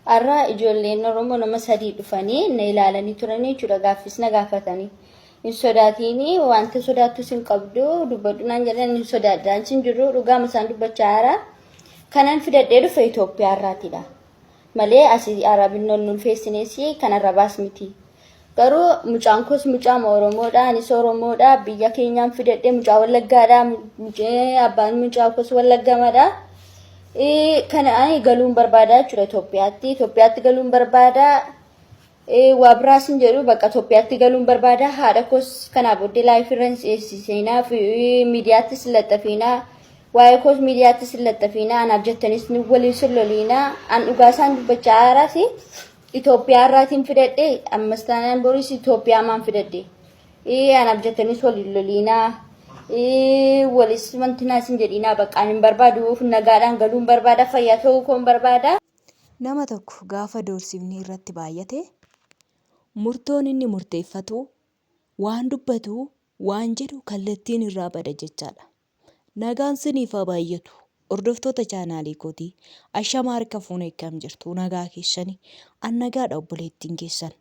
Har'a ijoolleen Oromoo nama sadii dhufanii na ilaalanii turanii jechuudha. Gaaffis na gaafatanii. Hin sodaatiini wanta sodaattus hin qabdu dubbadhu naan jedhan hin sodaadhaan sin jiru dhugaama isaan dubbachaa jira. Kanan fidadhee dhufe Itoophiyaa irraatidha. Malee asii Arabinnoon ulfeessinees kan Arabaas miti. Garuu mucaan koos mucaama Oromoodha, anis Oromoodha, biyya keenyaan fidadhee mucaa Wallaggaadha, abbaan mucaa koos Wallaggamadha. Kana ani galuun barbaada jechuudha Itoophiyaatti. Itoophiyaatti galuun barbaada. Waa biraas hin jedhu bakka Itoophiyaatti galuun barbaada. Haadha koos kanaa booddee laayif irra hin seenaa fi miidiyaattis hin laxafiinaa. Waa'ee koos miidiyaattis hin laxafiinaa. Anaaf jettanis ni waliin sin loliinaa. An dhugaa isaan dubbachaa haaraas Itoophiyaa irraatiin fidadhe ammas taanaan boris Itoophiyaa maan fidadhe. Anaaf jettanis waliin loliinaa. Walis wanti naas hin jedhinaa bakka ani hin barbaadu nagaadhaan galuun barbaada fayyaa ta'uu koon barbaada. Nama tokko gaafa doorsifni irratti baay'ate murtoon inni murteeffatu, waan dubbatu, waan jedhu kallattiin irraa bada jechaadha. Nagaan siniif haa baay'atu hordoftoota chaanaalii kootii ashama harka fuune akkam jirtu nagaa keessani an nagaadha obboleettiin keessan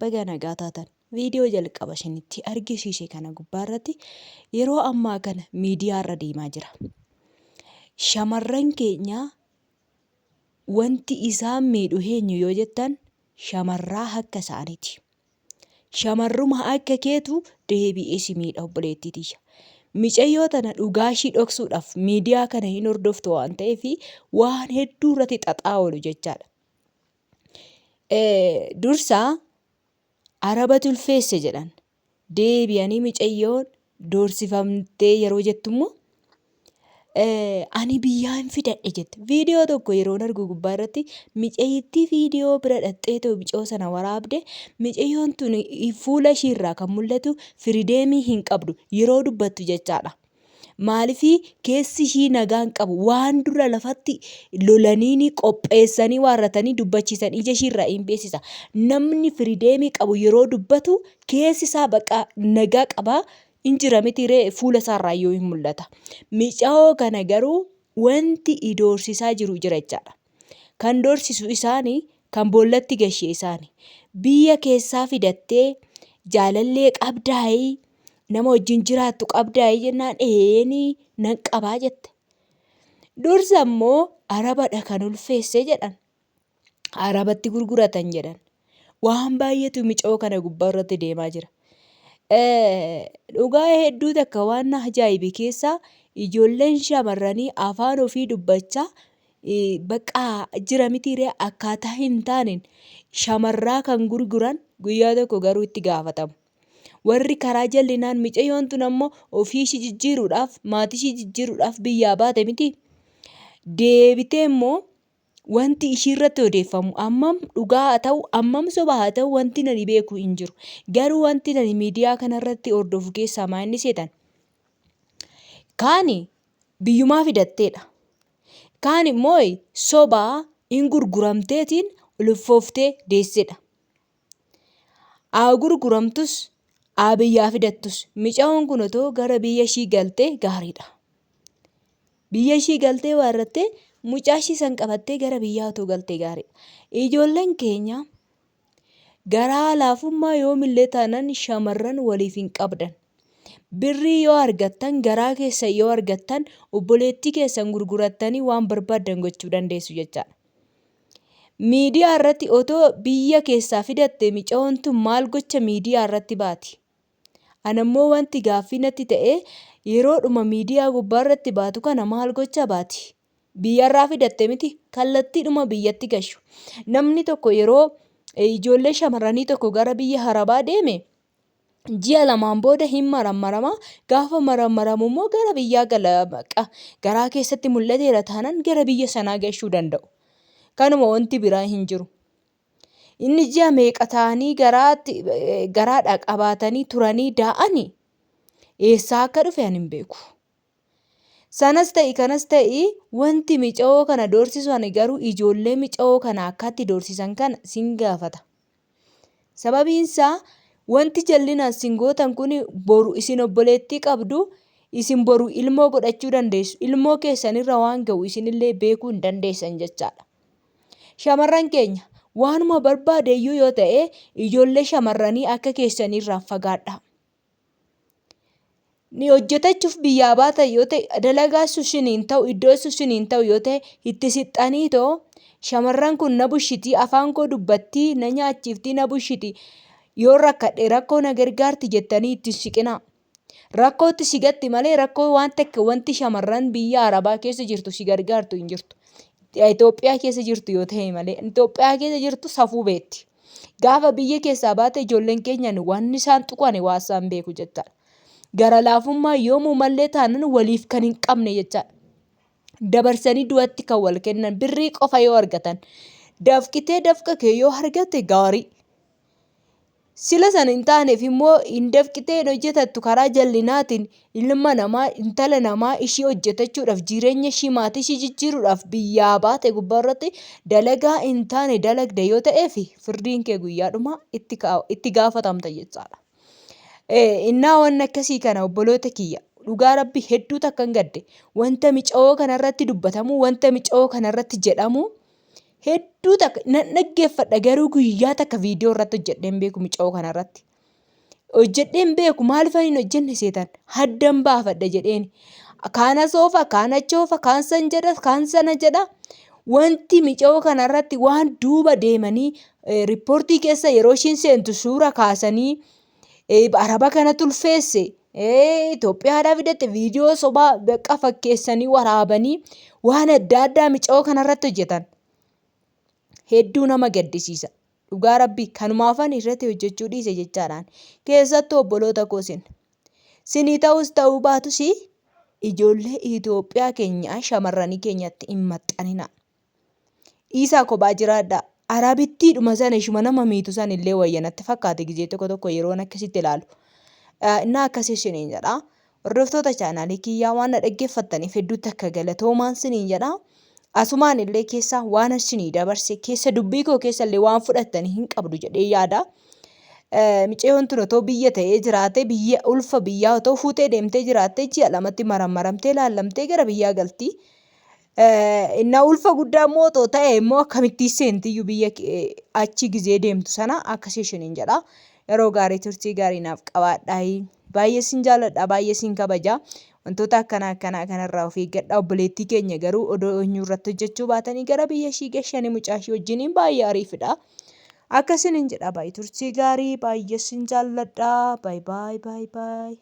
baga nagaa taatan viidiyoo jalqaba isinitti argisiise kana gubbaa irratti yeroo ammaa kana miidiyaa irra deemaa jira shamarran keenya wanti isaan miidhu eenyu yoo jettan shamarraa akka isaaniiti. Shamarruma akka keetu deebi'ee si miidha obboleettii tiyya. Micayyoo tana dhugaa ishii dhoksuudhaaf miidiyaa kana hin hordoftu waan ta'eef waan hedduu irratti xaxaa oolu jechaadha. Dursa arabatu ulfeesse jedhan. Deebi'anii micayyoon doorsifamtee yeroo jettu immoo ani biyyaa hin fidadhe jette. Viidiyoo tokko yeroon argu gubbaa irratti micayyittii viidiyoo bira dhaqxee too micayoo sana waraabde micayyoon tun fuula ishii irraa kan mul'atu firideemii hin qabdu yeroo dubbattu jechaadha. Maaliif keessi ishii nagaa hin qabu. Waan dura lafatti lolaniini qopheessanii waarratanii dubbachiisan ija ishii irraa hin beeksisa. Namni firideemii qabu yeroo dubbatu keessi isaa baqa nagaa qaba. Hin jira miti ree fuula isaa irraa iyyuu hin mul'ata. Micayoo kana garuu wanti idoorsisaa jiru jira jechaadha. Kan doorsisu isaani, kan boollatti gashe isaani. Biyya keessaa fidattee jaalallee qabdaayii nama wajjin jiraattu qabdaayii jennaan eeyeenii nan qabaa jette. Dursa immoo Arabadha kan ulfeesse jedhan. Arabatti gurguratan jedhan. Waan baay'eetu micoo kana gubbaa irratti deemaa jira. Dhugaa hedduu takka waan na ajaa'ibe keessaa ijoolleen shamarranii afaan ofii dubbachaa bakka jira miti ree akkaataa hin taaneen shamarraa kan gurguran guyyaa tokko garuu itti gaafatamu. Warri karaa jallinaan micayyoon tun ammoo ofii ishii jijjiiruudhaaf maatii ishii jijjiiruudhaaf biyyaa baate miti. Deebitee immoo wanti ishii irratti odeeffamu ammam dhugaa haa ta'u ammam soba haa ta'u wanti nani beeku hin jiru. Garuu wanti nani miidiyaa kanarratti hordofu keessaa maa inni seetan? Kaani biyyumaa fidatteedha. Kaan immoo sobaa hin gurguramteetiin ulfooftee deessedha. Haa gurguramtus haa biyyaa fidattus micayoon kun otoo gara biyya ishii galtee gaariidha. Biyya ishii galtee waarrattee mucaa ishii san qabattee gara biyyaa otoo galtee gaariidha. Ijoolleen keenya garaa laafummaa yoomillee taanan shamarran waliif hin qabdan. Birrii yoo argattan garaa keessan yoo argattan obboleettii keessan gurgurattanii waan barbaaddan gochuu dandeessu jechaadha. Miidiyaa irratti otoo biyya keessaa fidatte micayoon tun maal gocha miidiyaa irratti baati? Ana immoo wanti gaaffii natti ta'e yeroodhuma miidiyaa gubbaa irratti baatu kana maal gocha baati? Biyyarraa fidatte miti kallattiidhuma biyyatti gashu. Namni tokko yeroo ijoollee shamarranii tokko gara biyya harabaa deeme ji'a lamaan booda hin marammarama. Gaafa marammaramu immoo gara biyyaa gala. Bakka garaa keessatti mul'ateera taanaan gara biyya sanaa gashuu danda'u. Kanuma wanti biraa hin jiru. Inni ji'a meeqa ta'anii garaatti garaadhaa qabaatanii turanii daa'anii eessaa akka dhufe ani hin beeku. Sanas ta'i kanas ta'i wanti mica'oo kana doorsisu ani garuu ijoollee mica'oo kana akkaatti doorsisan kana sin gaafata. Sababiin isaa wanti jallinaan sin gootan kun boru isin obboleettii qabdu isin boru ilmoo godhachuu dandeessu. Ilmoo keessan irra waan ga'u isinillee beekuu hin dandeessan jechaadha. Shamarran keenya waanuma barbaade iyyuu yoo ta'e ijoollee shamarranii akka keessanii irraa fagaadhaa. Ni hojjetachuuf biyyaa baatan yoo ta'e dalagaa susiniin ta'u iddoo susiniin ta'u yoo ta'e itti sixxanii too shamarran kun na bushitii afaan koo dubbattii na nyaachiftii na bushiti yoo rakkadhe rakkoo na gargaarti jettanii itti hin siqinaa. Rakkootti si gatti malee rakkoo waan takka wanti shamarran biyya Arabaa keessa jirtu si gargaartu hin jirtu. Itoophiyaa keessa jirtu yoo ta'e malee Itoophiyaa keessa jirtu safuu beekti. Gaafa biyya keessaa baate ijoolleen keenyan waan isaan tuqane waa isaan beeku jechaadha. Gara laafummaa yoomumallee taanan waliif kan hin qabne jechaadha. Dabarsanii du'atti kan wal kennan birrii qofa yoo argatan dafqitee dafqa kee yoo argatte gaarii. Sila sana hin taaneef immoo hin dafqitee hin hojjetattu karaa jallinaatiin ilma namaa intala namaa ishii hojjetachuudhaaf jireenya ishii maatii ishii jijjiiruudhaaf biyyaa baate gubbaa irratti dalagaa hin taane dalagda yoo ta'eef firdiin kee guyyaa dhumaa itti itti gaafatamta jechaadha. Innaa waan akkasii kana obboloota kiyya dhugaa rabbi hedduu takkan gadde wanta mica'oo kanarratti dubbatamu wanta mica'oo kanarratti jedhamu Hedduu takka nan dhaggeeffadha garuu guyyaa takka viidiyoo irratti hojjedhee hin beeku mica'oo kanarratti. Hojjedhee hin beeku maaliif ani hin hojjenne seetan haddan baafadha jedheen. Kaan as oofa kaan achi oofa kaan san jedha kaan sana jedha. Wanti mica'oo kanarratti waan duuba deemanii riippoortii keessa yeroo ishiin seentu suura kaasanii araba kana tulfeesse Itoophiyaadhaa fidatte viidiyoo sobaa bakka fakkeessanii waraabanii waan adda addaa mica'oo kanarratti hojjetan. Hedduu nama gaddisiisa. Dhugaa rabbii kanumaafan irratti hojjechuu dhiise jechaadhaan. Keessattuu obboloota koo sin. Sinii ta'us ta'uu baatus ijoollee Itoophiyaa keenya shamarranii keenyatti hin maxxaninaa. Dhiisaa kophaa jiraadhaa. Arabittiidhuma sana ishuma nama miitu san illee wayya natti fakkaate gizee tokko tokko yeroon akkasitti ilaalu. Innaa akkasii isiniin jedha. Hordoftoota chaanaalii kiyyaa waan na dhaggeeffattaniif hedduutti akka galatoomaan isiniin jedha. Asumaan illee keessa waan isinii dabarse keessa dubbii koo keessa illee waan fudhattanii hin qabdu jedhee yaada. Micayoon tun otoo biyya ta'ee jiraate biyya ulfa biyyaa otoo fuutee deemtee jiraatte ji'a lamatti marammaramtee laallamtee gara biyyaa galti. Innaa ulfa guddaa immoo otoo ta'e immoo akkamittiin seentiyyuu biyya achi gizee deemtu sana akkasii ishiniin jedha. Yeroo gaarii turtii gaarii naaf qabaadhaa. Baay'ee sin jaaladha baay'ee sin kabaja. Wantoota akkanaa akkanaa kanarraa of eeggadha. Obboleettii keenya garuu odoo eenyu irratti hojjechuu baatanii gara biyya ishii gashanii mucaa ishii wajjiniin baay'ee ariifidha. Akkasiniin jedha baay'ee turtii gaarii baay'ee sin jaalladha. Baay baay baay baay.